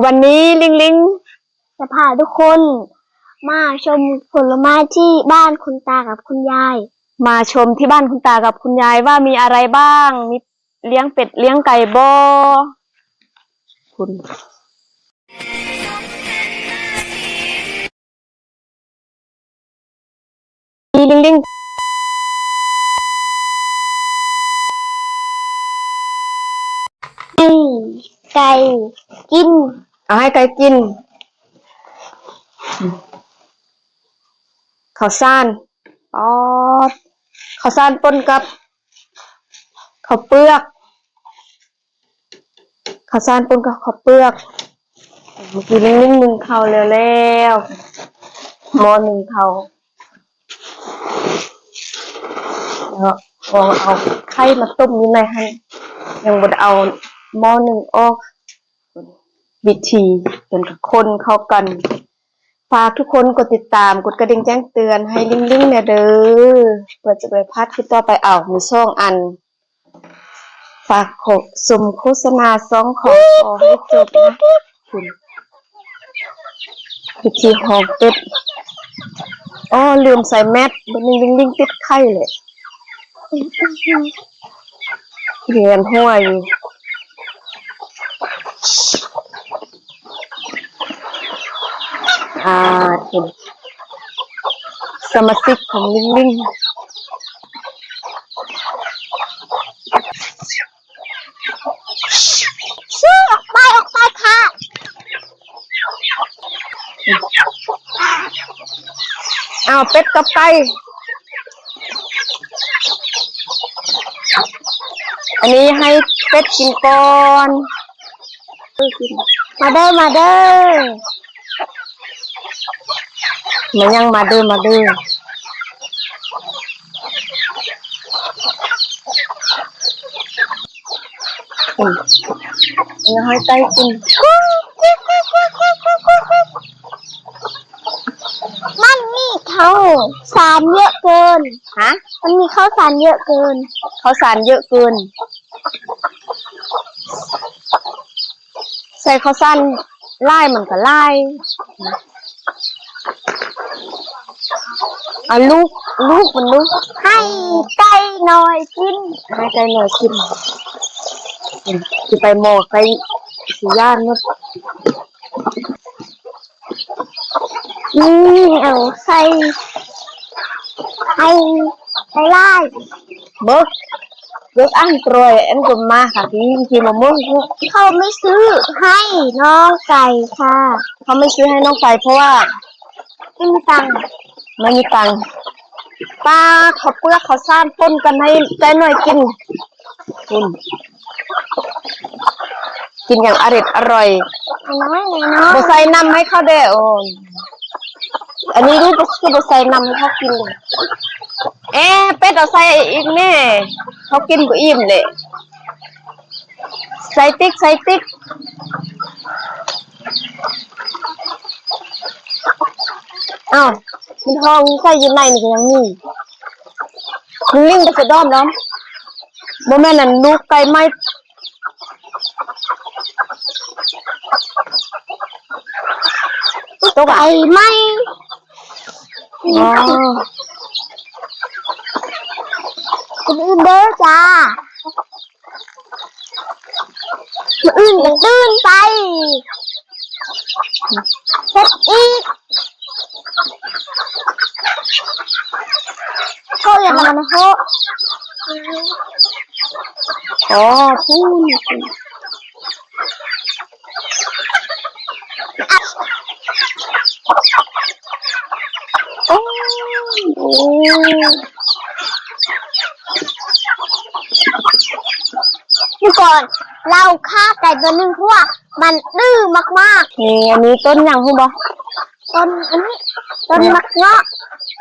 ວັນນີ້ລິງລິງຈະພາທຸກຄົນມາຊົມຜົນລະໄມ້ທີ່ບ້ານຄຸນຕາກັບຄຸນຍາຍ. ມາຊົມທີ່ບ້ານຄຸນຕາກັບຄຸນຍາຍວ່າມີອະໄລບ້າງ, ມີລ້ຽງເປັດລ້ຽງໄກ່ບໍ່? ພຸ້ນ. ລິງລິງ ໃຫ້ໄກ່ກິນ. ເອົາໃຫ້ໄກ່ກິນ ເຂົ້າສານ. ອໍ ເຂົ້າສານປົນກັບເຂົ້າເປືອກ. ເຂົ້າສານປົນກັບເຂົ້າເປືອກ. ເມື່ອກີ້ໜຶ້ງ ໜຶ້ງເຂົ້າແລ້ວໆ ໝໍ້ໜຶ້ງເຂົ້າ ແລ້ວກໍເອົາໄຂ່ມາຕົ້ມຢູ່ໃນຫັ້ນ ຍັງບໍ່ໄດ້ເອົາໝໍ້ໜຶ້ງອອກ. ວິທີເປັນກະຄົນເຂົ້າກັນ. ຝາກທຸກຄົນກົດຕິດຕາມ ກົດກະດິ່ງແຈ້ງເຕືອນໃຫ້ລິງລິງແດ່ເດີ ເພື່ອຈະບໍ່ໄດ້ພາດຄລິບຕໍ່ໄປ. ເອົາ ມີສອງອັນ. ຝາກຊົມໂຄສະນາຊ່ອງຂອງ ຂໍໃຫ້ຈົບນະ. ພຸ້ນ ວິທີຮອງເປັດ. ອໍ ລືມໃສ່ແມັດ ບາດນີ້ລິງລິງຕິດໄຂ່ແຫຼະ. ວຽນຫົວຢູ່. ອ່າ ເປັນສະມາຊິກຂອງລິງລິງ. ອອກໄປ ອອກໄປຄ່ະ. ອ້າວ ເປັດກັບໄກ່. ອັນນີ້ໃຫ້ເປັດກິນກ່ອນ. ມາເດີ ມາເດີ. ມາຍັງ ມາເດີ ມາເດີ. ອືມ ຍັງໃຫ້ໄກ່ກິນ. ມັນມີເຂົ້າສານເຍອະເກີນ. ຮະ? ມັນມີເຂົ້າສານເຍອະເກີນ. ເຂົ້າສານເຍອະເກີນ. ໃສ່ເຂົ້າສານຫຼາຍມັນກະຫຼາຍ. ເອົາລູກ ລູກມັນລູກ. ໃຫ້ໄກ່ນ້ອຍກິນ. ໃຫ້ໄກ່ນ້ອຍກິນ. ຊິໄປໝໍ້ໄກ່ຊິຢ້ານໝົດ. ນີ້ເອົາໃສ່ໄຂ່ຫຼາຍໆ. ເບີກ ເບີກອັນຕຣອຍ ອັນກົມມາຫາກິນ ກິນມະມ່ວງ. ເຂົາໄມ່ຊື້ໃຫ້ນ້ອງໄກ່ຄ່ະ. ເຂົາໄມ່ຊື້ໃຫ້ນ້ອງໄກ່ ເພາະວ່າ ໄມ່ມີຕັງ ໄມ່ມີຕັງ. ປາ ເຂົ້າເປືອກເຂົ້າສານປົນກັນໃຫ້ໄກ່ນ້ອຍກິນ. ອືມ ກິນຢ່າງອະເດັດອະຮ່ອຍ. ນ້ອຍໆ ບໍ່ໃສ່ນ້ຳໃຫ້ເຂົາແດ່. ໂອ້ຍ ອັນນີ້ລູກກໍຄືບໍ່ໃສ່ນ້ຳໃຫ້ເຂົາກິນເລີຍ. ເອ ເປັດເອົາໃສ່ອີກແນ່ ເຂົາກິນບໍ່ອີ່ມເດ້. ໃສ່ຕິກ ໃສ່ຕິກ. ອ້າວ ມັນຫ້ອງໃສ່ຢູ່ໃນນີ້ກໍຍັງມີ. ມັນຫຼິ້ນໄປສະດອມດອມ. ບໍ່ແມ່ນອັນລູກໄກ່ໄມ້ ຕົກ ໄກ່ໄມ້. ອໍ ຄົນອື່ນເດີຈ້າ. ມື້ອື່ນກໍຕື່ນໄປເຮັດອີກ. ເຂົາຢ່າມານະເຮົາ. ອໍ ພຸ້ນ. ໂອ້ ໂອ້ ມື້ກ່ອນ ລາວຂ້າໄກ່ຕົວໜຶ່ງ ເພາະວ່າມັນດື້ມາກໆ. ນີ້ ອັນນີ້ຕົ້ນຫຍັງຮູ້ບໍ່? ຕົ້ນອັນນີ້ ຕົ້ນໝາກເງາະ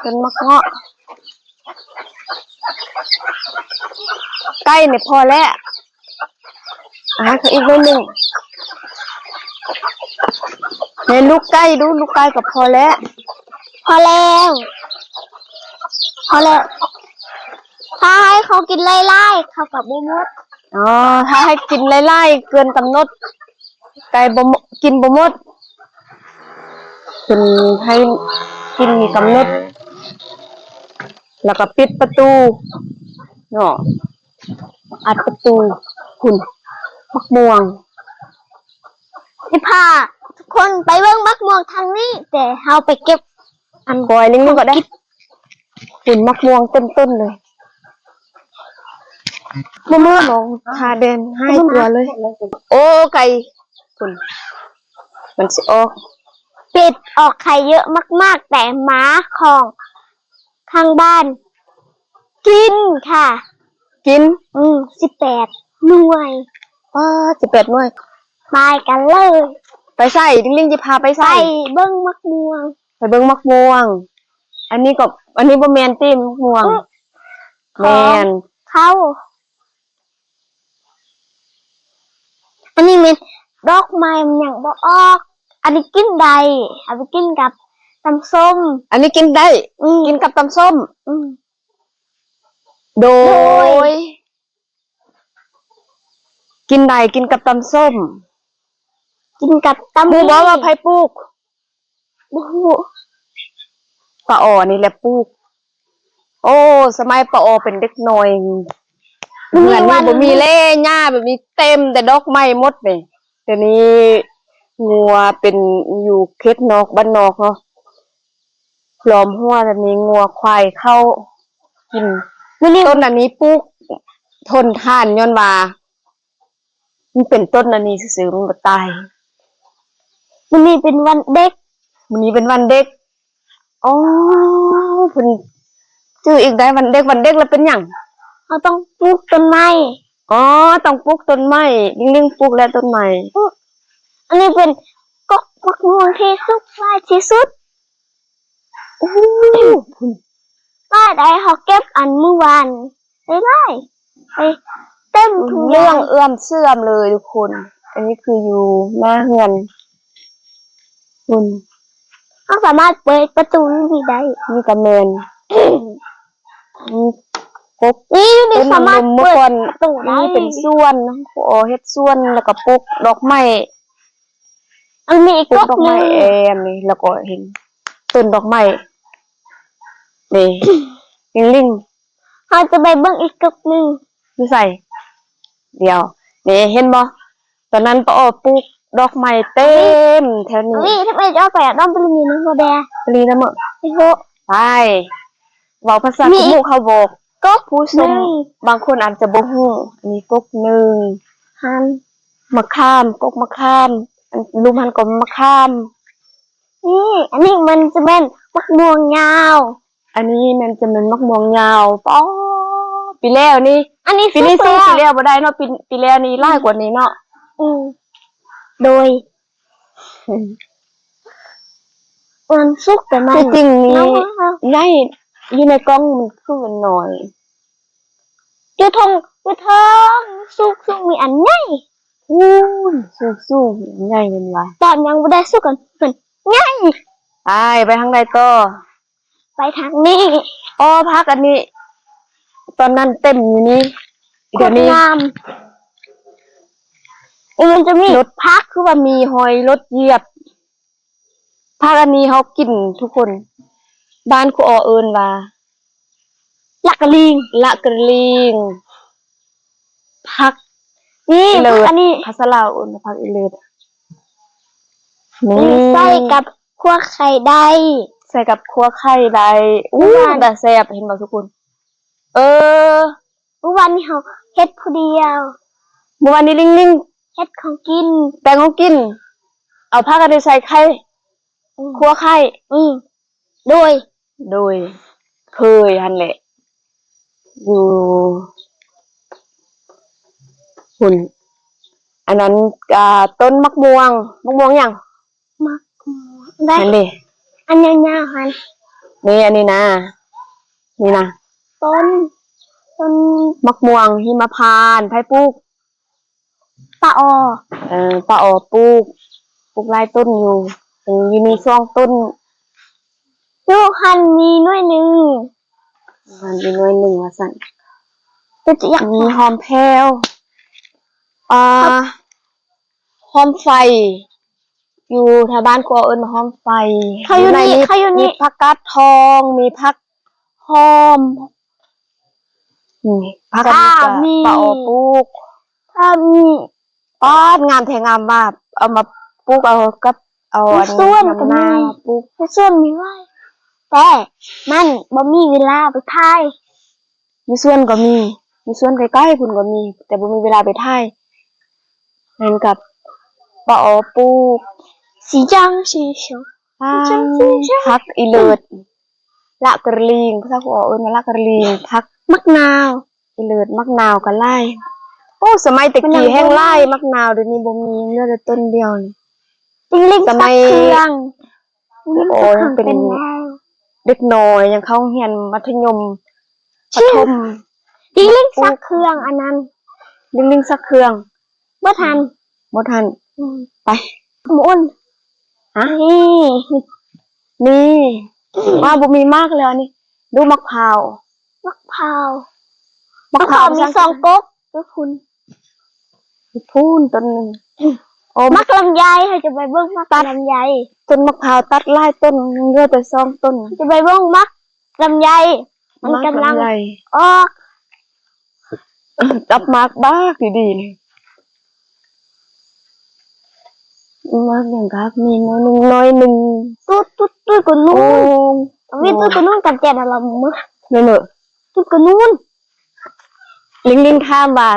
ຕົ້ນໝາກເງາະ. ໄກ່ນີ້ພໍແລ້ວ. ໃຫ້ເຂົາອີກໜ້ອຍໜຶ່ງ. ໃຫ້ລູກໄກ່ດູ ລູກໄກ່ກໍພໍແລ້ວ. ພໍແລ້ວ ພໍແລ້ວ. ຖ້າໃຫ້ເຂົາກິນຫຼາຍໆ ເຂົາກໍບໍ່ໝົດ. ອໍ ຖ້າໃຫ້ກິນຫຼາຍໆ ເກີນກຳນົດ ໄກ່ບໍ່ໝົດ ກິນບໍ່ໝົດ ເພິ່ນໃຫ້ກິນມີກຳນົດ ແລ້ວກໍປິດປະຕູເນາະ ອັດປະຕູ. ພຸ້ນ ໝາກມ່ວງ ຊິພາທຸກຄົນໄປເບິ່ງໝາກມ່ວງທາງນີ້ ແຕ່ເຮົາໄປເກັບອັນ ກອຍໜຶ່ງກໍໄດ້. ເຫັນໝາກມ່ວງເຕັມຕົ້ນເລີຍ ບໍ່ມາ ນ້ອງ ຖ້າແດນຫາຍຕົວເລີຍ. ໂອ້ ໄກ່ ພຸ້ນ ມັນຊິອອກ ເປັດອອກໄຂ່ເຍາະມາກໆ ແຕ່ໝາຂອງຂ້າງບ້ານກິນຄ່ະ. ກິນ? ອືມ ສິບແປດໜ່ວຍ. ປາດ ສິບແປດໜ່ວຍ. ໄປກັນເລີຍ. ໄປໃສ? ລິງໆ ຈະພາໄປໃສ? ໄປເບິ່ງໝາກມ່ວງ. ໄປເບິ່ງໝາກມ່ວງ. ອັນນີ້ກໍ ອັນນີ້ບໍ່ແມ່ນຕິ ໝາກມ່ວງ? ອື ແມ່ນ ເຂົາ ອັນນີ້ແມ່ນດອກໄມ້ ມັນຍັງບໍ່ອອກ. ອັນນີ້ກິນໄດ້ ເອົາໄປກິນກັບຕຳສົ້ມ. ອັນນີ້ກິນໄດ້ ອື ກິນກັບຕຳສົ້ມ. ອື ໂດ ໂດຍ ຍ ກິນໄດ້ ກິນກັບຕຳສົ້ມ. ກິນກັບຕຳ ຮູ້ບໍ່ວ່າໃຜປູກ? ບໍ່ຮູ້. ປ້າອໍນີ້ແຫຼະປູກ. ໂອ້ ສະໄໝປ້າອໍເປັນເດັກນ້ອຍ ເຮືອນນີ້ບໍ່ມີແລ້ວ ຫຍ້າແບບນີ້ເຕັມແຕ່ດອກໄມ້ໝົດນີ້. ດຽວນີ້ງົວເປັນຢູ່ເຂດນອກ ບ້ານນອກເນາະ ລ້ອມຮົ້ວແບບນີ້ ງົວຄວາຍເຂົ້າກິນ. ມື້ນີ້ ຕົ້ນອັນນີ້ປູກທົນທານ ຍ້ອນວ່າ ມັນເປັນຕົ້ນອັນນີ້ຊື່ໆ ມັນບໍ່ຕາຍ. ມື້ນີ້ເປັນວັນເດັກ. ມື້ນີ້ເປັນວັນເດັກ. ອໍ ເພິ່ນຈື່ອີກໄດ້ ວັນເດັກ. ວັນເດັກແລ້ວເປັນຫຍັງ? ເຮົາຕ້ອງປູກຕົ້ນໄມ້. ອໍ ຕ້ອງປູກຕົ້ນໄມ້. ລິງໆ ປູກແລ້ວຕົ້ນໄມ້. ອື ອັນນີ້ເປັນກົກໝາກມ່ວງທີ່ສຸກຫຼາຍທີ່ສຸດ. ໂອ້ ປ້າໄດ້ເຮົາເກັບອັນມື້ວານຫຼາຍໆ ໄປເຕັມທຸງ ເຫຼືອງເອື້ອມເຊື່ອມເລີຍທຸກຄົນ. ອັນນີ້ຄືຢູ່ໜ້າເຮືອນ ພຸ້ນ ເຮົາສາມາດເປີດປະຕູນີ້ໄດ້. ນີ້ກໍແມ່ນ ມີກົກ ນີ້ຢູ່ນີ້ສາມາດເປີດປະຕູໄດ້. ນີ້ເປັນສວນ ຄູອໍເຮັດສວນ ແລ້ວກໍປູກດອກໄມ້. ອັນມີອີກ ປູກດອກໄມ້ ກົກໜຶ່ງ ແອມນີ້ ແລ້ວກໍເຫັນຕົ້ນດອກໄມ້ນີ້ ລິງໆ. ເຮົາຈະໄປເບິ່ງອີກກົກໜຶ່ງ. ຢູ່ໃສ? ດຽວ ນີ້ເຫັນບໍ່? ຕອນນັ້ນປ້າອໍປູກດອກໄມ້ເຕັມແຖວນີ້. ນີ້ ທຳໄມຈະເອົາໄປ ອາດອມໄປລີນຳຫົວແບ ໄປລີນຳເໝີ. ໄປ ເວົ້າພາສາຂະມຸເຂົາບອກ ກົກ ຜູ້ຊົມບາງຄົນອາດຈະບໍ່ຮູ້. ອັນນີ້ກົກໜຶ່ງ ຫັ້ນ ມະຂາມ ກົກມະຂາມ. ອັນລຸ່ມຫັ້ນກໍມະຂາມ. ນີ້ ອັນນີ້ມັນຈະແມ່ນໝາກມ່ວງຍາວ. ອັນນີ້ແມ່ນຈະແມ່ນໝາກມ່ວງຍາວ. ປ້າ ປີແລ້ວນີ້ ອັນນີ້ ປີນີ້ສູ້ປີແລ້ວບໍ່ໄດ້ເນາະ. ປີ ປີແລ້ວນີ້ຫຼາຍກວ່ານີ້ເນາະ. ອື ໂດຍ ມັນສຸກແຕ່ມັນ ທີ່ຈິງນີ້ໃຫຍ່ ຢູ່ໃນກ້ອງມັນຄືມັນນ້ອຍ. ຢູ່ທົ່ງ ຢູ່ເທິງສູງໆ ມີອັນໃຫຍ່. ອູ້ນ ສູງໆ ມີອັນໃຫຍ່ແມ່ນວ່າ ຕອນຍັງບໍ່ໄດ້ສຸກ ອັນເພິ່ນໃຫຍ່. ໄປ ໄປທາງໃດຕໍ່? ໄປທາງນີ້. ອໍ ຜັກອັນນີ້ ຕອນນັ້ນເຕັມຢູ່ນີ້ ດຽວນີ້ງາມ. ເອີ ມັນຈະມີ ລົດ ຜັກຄືວ່າມີຮອຍລົດຢຽບ. ຜັກອັນນີ້ເຮົາກິນທຸກຄົນ ບ້ານຄູອໍເອີ້ນວ່າ ລະກະລີງ ລະກະລີງ. ຜັກ ນີ້ ອີເລີດ ອັນນີ້ພາສາລາວເອີ້ນວ່າຜັກອີເລີດ. ນີ້ ນີ້ໃສ່ກັບຂົ້ວໄຂ່ໄດ້ ໃສ່ກັບຂົ້ວໄຂ່ໄດ້. ອູ້ ເມື່ອວານ ເປັນຕາແຊບ ເຫັນບໍ່ທຸກຄົນ? ເອີ ມື້ວານນີ້ເຮົາເຮັດຜູ້ດຽວ. ມື້ວານນີ້ລິງໆ ເຮັດຂອງກິນ ແຕ່ງຂອງກິນ ເອົາຜັກອັນນີ້ໃສ່ໄຂ່ ອືມ ຂົ້ວໄຂ່. ອືມ ໂດຍ ໂດຍ ເຄີຍຫັ້ນແຫຼະ ຢູ່ພຸ້ນ. ອັນນັ້ນ ອ່າ ຕົ້ນໝາກມ່ວງ ໝາກມ່ວງຫຍັງ? ໝາກມ່ວງ ໄດ້ ອັນນີ້ ອັນຍາວໆຫັ້ນ. ນີ້ ອັນນີ້ນະ ນີ້ນະ ຕົ້ນ ຕົ້ນໝາກມ່ວງຫິມະພານ. ໃຜປູກ? ປ້າອໍ. ເອີ ປ້າອໍປູກ ປູກຫຼາຍຕົ້ນຢູ່ ເຫັນຢູ່ນີ້ສອງຕົ້ນ. ຢູ່ຫັ້ນມີໜ່ວຍໜຶ່ງ ຫັ້ນມີໜ່ວຍໜຶ່ງວ່າຊັ້ນ. ແຕ່ຈະຢາກ ມີຫອມແພ້ວ ອ່າ ຫອມໄຟ ຢູ່ແຖວບ້ານຄູເອີ້ນວ່າຫອມໄຟ. ເຂົາຢູ່ນີ້ ຢູ່ໃນນີ້ ເຂົາຢູ່ນີ້ ມີຜັກກາດທອງ ມີຜັກຫອມ ນີ້ ຜັກ ຂ້າ ກະມີ ມີ ປາອໍປູກ ຂ້າມີ ປາດ ງາມແທ້ງາມວ່າ ເອົາມາປູກເອົາກັບ ເອົາອັນ ຢູ່ສວນກໍມີ ນຳນາປູກ ຢູ່ສວນມີໄວ້ ແຕ່ມັນບໍ່ມີເວລາໄປຖ່າຍ. ຢູ່ສວນກໍມີ ຢູ່ສວນໃກ້ໆພຸ້ນກໍມີ ແຕ່ບໍ່ມີເວລາໄປຖ່າຍ. ນັ້ນກັບປາອໍປູກ ສີຈາງສີຂຽວ ຜັກອີເລີດ ລະກະລິງ ພາສາຄູເອີ້ນວ່າລະກະລິງ ຜັກ ໝາກນາວ ອີເລີດ ໝາກນາວກໍຫຼາຍ. ໂອ້ ສະໄໝແຕ່ກີ້ແຮ່ງຫຼາຍໝາກນາວ ດຽວນີ້ບໍ່ມີ ເຫຼືອແຕ່ຕົ້ນດຽວນີ້. ສະໄໝ ໂອ້ຍ ເປັນເດັກນ້ອຍຍັງເຂົ້າໂຮງຮຽນມັດທະຍົມປະຖົມ ລິງລິງຊັກເຄື່ອງ ອັນນັ້ນ ລິງລິງຊັກເຄື່ອງ ບໍ່ທັນ ບໍ່ທັນ ອືມ ໄປ ໝູ່ອຸ່ນ ຮະ ນີ້ ນີ້ ວ່າບໍ່ມີໝາກແລ້ວນີ້ ດູໝາກພ້າວ ໝາກພ້າວ ໝາກພ້າວມີສອງກົກ ຢູ່ພຸ້ນ ຢູ່ພຸ້ນຕົ້ນໜຶ່ງ. ໂອ້ ໝາກລຳໄຍ ເຮົາຈະໄປເບິ່ງໝາກລຳໄຍ ຕົ້ນໝາກພ້າວຕັດຫຼາຍຕົ້ນ ເຫຼືອແຕ່ສອງຕົ້ນ ຈະໄປເບິ່ງໝາກລຳໄຍ ມັນກຳລັງອອກ ຈັບໝາກບາກດີໆ ນີ້ ໝາກຫຍັງກະມີໜ້ອຍໜຶ່ງ ໜ້ອຍໜຶ່ງ ຕຸ້ດ ຕຸ້ດ ຕຸ້ດກະນູນ ໂອ້ ມີຕຸ້ດກະນູນກັບແຈນອາລາມ ນັ້ນເນາະ ຕຸ້ດກະນູນ. ລິງລິງຖາມວ່າ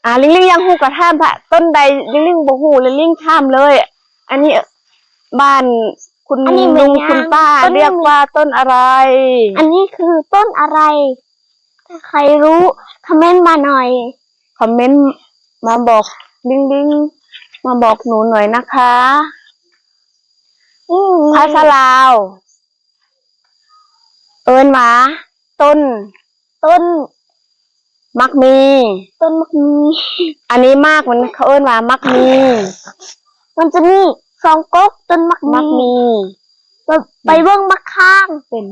ອ່າ ລິງລິງຢາກຮູ້ກໍຖາມ ຖ້າຕົ້ນໃດລິງລິງບໍ່ຮູ້ ລິງລິງຖາມເລີຍ. ອັນນີ້ບ້ານຄຸນລຸງຄຸນປ້າ ເອີ້ນວ່າຕົ້ນອະໄລ? ອັນນີ້ຄືຕົ້ນອະໄລ? ຖ້າໃຄຮູ້ ຄອມເມັນມາໜ່ອຍ ຄອມເມັນມາບອກລິງລິງ ມາບອກໜູໜ່ອຍນະຄະ. ອືມ ພາສາລາວ ເອີ້ນວ່າຕົ້ນ ຕົ້ນໝາກມີ ຕົ້ນໝາກມີ. ອັນນີ້ໝາກມັນ ເຂົາເອີ້ນວ່າໝາກມີ ມັນຈະມີສອງກົກ ຕົ້ນໝາກມີ ໝາກມີ. ໄປ ໄປເບິ່ງໝາກຂ່າງ ເປັນ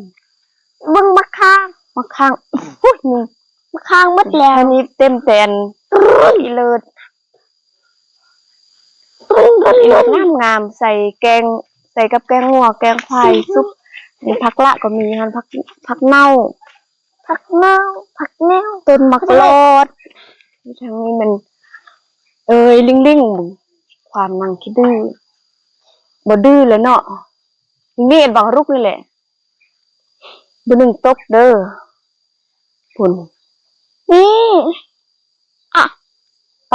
ເບິ່ງໝາກຂ່າງ ໝາກຂ່າງ ຫຸ້ຍ ໝາກຂ່າງໝົດແລ້ວ ອັນນີ້ເຕັມແຕ່ນ ເລີດ. ງາມໆ ໃສ່ແກງ ໃສ່ກັບແກງງົວ ແກງຄວາຍ ຊຸບ. ມີຜັກລະກໍມີຫັ້ນ ຜັກ ຜັກເນົ່າ ຜັກເນົ່າ ຜັກເນົ່າ ຕົ້ນໝາກຫຼອດ. ທາງນີ້ແມ່ນ ເອີຍ ລິງລິງ ຄວາມນັ່ງຂີ້ດື້ ບໍ່ດື້ແລ້ວເນາະ. ນີ້ເອັດບັງລຸກນີ້ແຫຼະ. ບໍ່ໜຶ່ງຕົກເດີ ພຸ້ນ ນີ້ ອະ ໄປ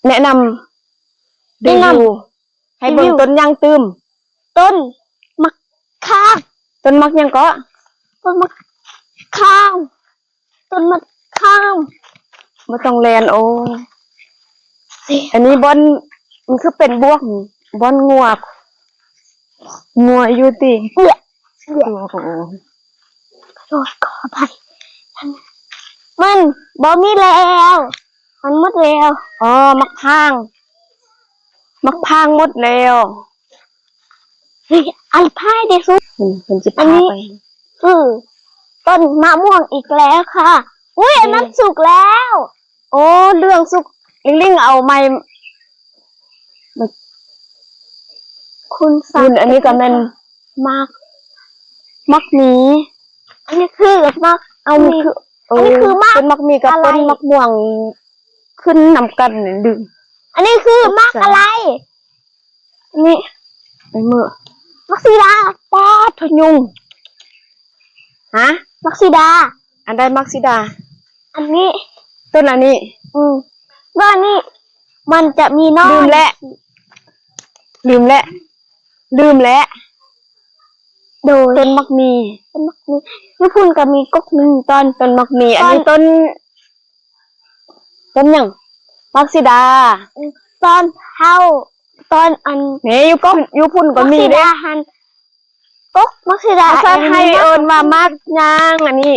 ແນະນຳ ແນະນຳ ຣີວິວ ໃຫ້ເບິ່ງ ຣີວິວ ຕົ້ນຫຍັງຕື່ມ? ຕົ້ນໝາກຂ່າງ ຕົ້ນໝາກຫຍັງເກາະ? ຕົ້ນໝາກຂ່າງ. ຕົ້ນໝາກຂ່າງ ບໍ່ຕ້ອງແລ່ນ. ໂອ້ ອັນນີ້ບ່ອນ ມັນຄືເປັນບວກ ບ່ອນງົວ ງົວຢູ່ຕິ. ໂອ້ໂຫ ຂໍໂທດ ຂໍອະໄພ ມັນບໍ່ມີແລ້ວ ມັນໝົດແລ້ວ. ອໍ ໝາກພ້າງ ໝາກພ້າງໝົດແລ້ວ. ເຮີ້ຍ ອັນທ້າຍທີ່ສຸດ ເພິ່ນ ເພິ່ນຊິພາໄປ ຄືຕົ້ນມະມ່ວງອີກແລ້ວຄ່ະ. ອຸ້ຍ ເອີ ອັນນັ້ນສຸກແລ້ວ. ໂອ້ ເຫຼືອງສຸກ ລິງລິງເອົາໃໝ່ ຄຸນສັກ ນີ້ ອັນນີ້ກໍແມ່ນໝາກ ໝາກມີ. ອັນນີ້ຄືໝາກ ອັນນີ້ຄື ເອີ ອັນນີ້ຄືໝາກ ຕົ້ນໝາກມີກັບຕົ້ນໝາກມ່ວງຂຶ້ນນຳກັນນີ້ ດຶງ. ອັນນີ້ຄືໝາກອະໄລ? ນີ້ ໄອ້ເມີ້ ໝາກສີດາ. ປາດ ທະຍຸງ ຮະ? ໝາກສີດາ. ອັນໃດໝາກສີດາ? ອັນນີ້ ຕົ້ນອັນນີ້. ອືມ ແລ້ວອັນນີ້ມັນຈະມີໜໍ່ ລືມແຫຼະ ລືມແຫຼະ ລືມແຫຼະ. ໂດຍ ຕົ້ນໝາກມີ ຕົ້ນໝາກມີ. ຢູ່ພຸ້ນກໍມີກົກໜຶ່ງຕອນ ຕົ້ນໝາກມີ. ຕອນ ອັນນີ້ຕົ້ນ ຕົ້ນຫຍັງ? ໝາກສີດາ. ອືມ ຕອນເຮົາ ຕອນອັນ ນີ້ ຢູ່ ຢູ່ພຸ້ນກໍມີເດ້ ໝາກສີດາຫັ້ນ. ກົກໝາກສີດາ ພາສາໄທເອີ້ນວ່າໝາກຫຍັງ? ອັນນີ້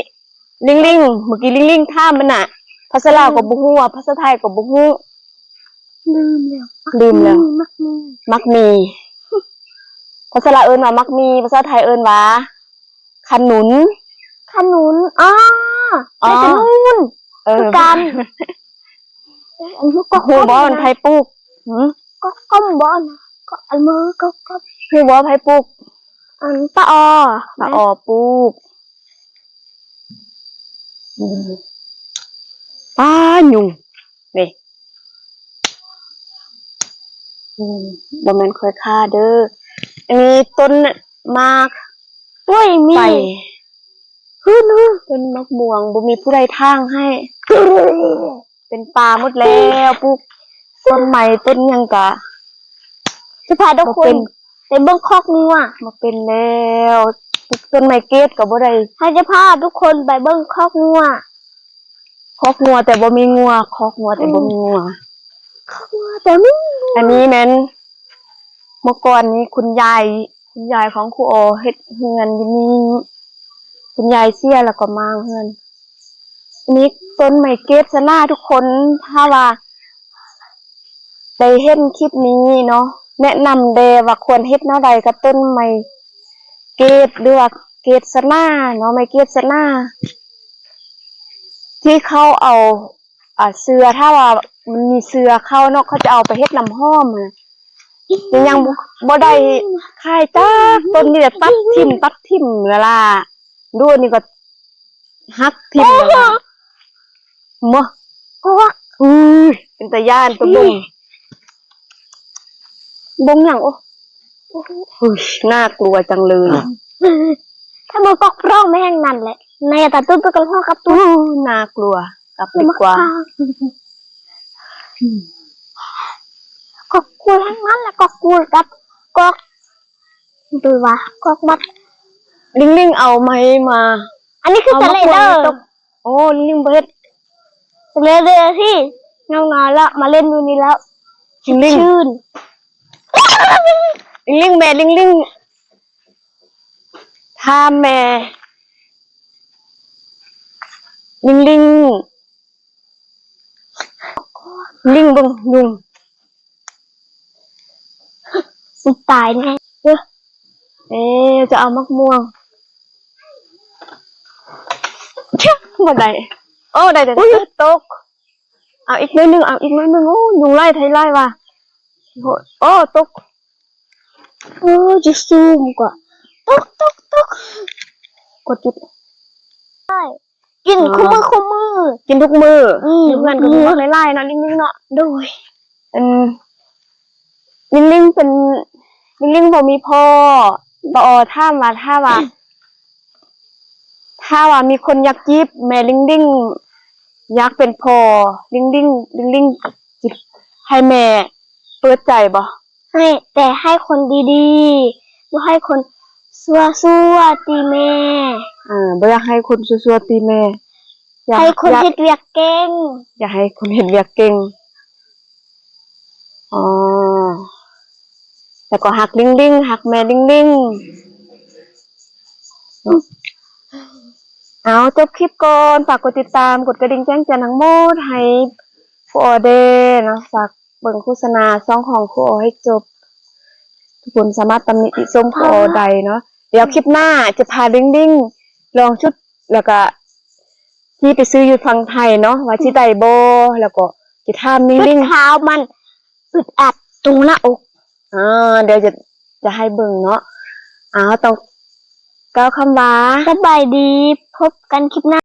ລິງລິງ ເມື່ອກີ້ລິງລິງຖາມມັນນະ ພາສາລາວກໍບໍ່ຮູ້ ພາສາໄທກໍບໍ່ຮູ້ ລືມແລ້ວ ລືມແລ້ວ. ໝາກມີ ໝາກມີ ໝາກມີ. ພາສາລາວເອີ້ນວ່າໝາກມີ ພາສາໄທເອີ້ນວ່າ ຂະໜຸນ ຂະໜຸນ. ອໍ ອໍ ຂະໜຸນ ເອີ ຄືກັນ. ອັນ ກໍ ຮູ້ບໍ່ ມັນໃຜປູກ? ຫື? ກໍ ກໍບໍ່ ກໍ ອັນ ມື ກໍ ກໍ ຮູ້ບໍ່ໃຜປູກ? ອັນ ປາອໍ ປາອໍປູກ. ອືມ ປ້າ ຍຸງ ນີ້ ອືມ ບໍ່ແມ່ນຂ້ອຍຂ້າເດີ້. ອັນນີ້ຕົ້ນໝາກ ໂອ້ຍ ມີ ໄປ ຮືນ ຮືນ ຕົ້ນໝາກມ່ວງ ບໍ່ມີຜູ້ໃດຖາງໃຫ້ ເປັນປ່າໝົດແລ້ວ. ປູກຕົ້ນໄມ້ຕົ້ນຫຍັງກະ ຈະພາທຸກຄົນໄປເບິ່ງຄອກງົວ. ບໍ່ເປັນແລ້ວ ປູກຕົ້ນໄມ້ເກດກໍບໍ່ໄດ້. ເຮົາຈະພາທຸກຄົນໄປເບິ່ງຄອກງົວ. ຄອກງົວແຕ່ບໍ່ມີງົວ ຄອກງົວແຕ່ບໍ່ມີງົວ ອືມ ຄອກງົວແຕ່ບໍ່ມີງົວ. ອັນນີ້ແມ່ນ ເມື່ອກ່ອນນີ້ຄຸນຍາຍ ຄຸນຍາຍຂອງຄູອໍເຮັດເຮືອນຢູ່ນີ້ ຄຸນຍາຍເສຍແລ້ວກໍມ້າງເຮືອນ. ອັນນີ້ຕົ້ນໄມ້ເກດຊະນາທຸກຄົນ ຖ້າວ່າໄດ້ເຫັນຄລິບນີ້ເນາະ ແນະນຳແດ່ວ່າຄວນເຮັດແນວໃດກັບຕົ້ນໄມ້ເກດ ຫຼືວ່າເກດຊະນາເນາະ ໄມ້ເກດຊະນາ ທີ່ເຂົາເອົາ ອ່າ ເຊື້ອ ຖ້າວ່າມັນມີເຊື້ອເຂົ້າເນາະ ເຂົາຈະເອົາໄປເຮັດນ້ຳຫອມຫັ້ນນະ. ແຕ່ຍັງບໍ່ ບໍ່ໄດ້ຂາຍຈັກຕົ້ນ ມີແຕ່ຕັດຖິ້ມ ຕັດຖິ້ມແລ້ວລະ. ດູອັນນີ້ກໍຫັກຖິ້ມແລ້ວລະ. ມາ ໂອ້ຍ ອຸ້ຍ ເປັນຕາຢ້ານຕົວະ ອືມ ເບິ່ງ ເບິ່ງຫຍັງ? ໂອ້ ໂອ້ຍ ໜ້າກົວຈັງເລີຍ. ຖ້າບໍ່ກອກພ້ອມແມ່ງນັ້ນແຫຼະ ໃນຕາຕຸ້ນໄປກັນພໍກັບຕຸ້ນ. ໂອ້ ໜ້າກົວ ກັບດີກວ່າ. ກອກກູດແຮ່ງນັ້ນແຫຼະ ກອກກູດກັບກອກ ຫຼືວ່າກອກບັດ. ລິງລິງເອົາໄມ້ມາ ອັນນີ້ຄືສະເລເດີ. ໂອ້ ລິງລິງບໍ່ເຮັດສະເລເດີທີ່ນ້ອງນອນລະມາຫຼິ້ນຢູ່ນີ້ແລ້ວ ລິງລິງ ຊື່ນ. ລິງລິງ ແມ່ລິງລິງ ຖາມແມ່ ລິງລິງ ລິງເບິ່ງຍຸງ ຕາຍແນ່. ເອີ ເອີ ຈະເອົາໝາກມ່ວງ ບໍ່ໄດ້. ໂອ້ ໄດ້ແຕ່ ອຸ້ຍ ຕົກ. ເອົາອີກໜ້ອຍໜຶ່ງ ເອົາອີກໜ້ອຍໜຶ່ງ. ໂອ້ ຍຸງຫຼາຍໄທຫຼາຍວ່າ. ໂອ້ ຕົກ. ເອີ ຈະຊູມກວ່າ ຕົກ ຕົກ ຕົກ. ກົດຈຸດ ກິນ ອໍ ຄູ່ມື້ ຄູ່ມື້ ກິນທຸກມື້. ອືມ ຢູ່ເຮືອນກໍມີໝາກຫຼາຍໆເນາະ ລິງໆເນາະ. ໂດຍ ອັນ ລິງໆເປັນ ລິງໆບໍ່ມີພໍ່. ປາອໍຖາມວ່າ ຖ້າວ່າ ຖ້າວ່າມີຄົນຢາກຈີບແມ່ລິງລິງ ຢາກເປັນພໍ່ລິງລິງ ລິງລິງ ໃຫ້ແມ່ເປີດໃຈບໍ່? ໃຫ້ ແຕ່ໃຫ້ຄົນດີໆ ບໍ່ໃຫ້ຄົນຊົ່ວໆ ຕິແມ່. ເອີ ບໍ່ຢາກໃຫ້ຄົນຊົ່ວໆ ຕິແມ່ ຢາກໃຫ້ຄົນ ຢາກເຮັດວຽກເກັ່ງ. ຢາກໃຫ້ຄົນເຮັດວຽກເກັ່ງ. ອໍ ແລ້ວກໍຮັກລິງລິງ ຮັກແມ່ລິງລິງ. ເອົາ ຈົບຄລິບກ່ອນ ຝາກກົດຕິດຕາມ ກົດກະດິ່ງແຈ້ງເຕືອນທັງໝົດໃຫ້ຄູອໍແດ່ເນາະ. ຝາກເບິ່ງໂຄສະນາຊ່ອງຂອງຄູອໍໃຫ້ຈົບ. ທຸກຄົນສາມາດຕຳໜິຕິຊົມຄູອໍໄດ້ເນາະ. ດຽວຄລິບໜ້າຈະພາລິງລິງລອງຊຸດ ແລ້ວກະທີ່ໄປຊື້ຢູ່ຝັ່ງໄທເນາະ ວ່າຊິໄດ້ບໍ່ ແລ້ວກໍຈະຖາມລິງລິງ. ເຮັດເທ້າມັນອຶດອັດຕົງໜ້າອົກ. ອ່າ ດຽວຈະ ຈະໃຫ້ເບິ່ງເນາະ. ເອົາ ຕ້ອງກ່າວຄຳວ່າ ສະບາຍດີ ພົບກັນຄລິບໜ້າ.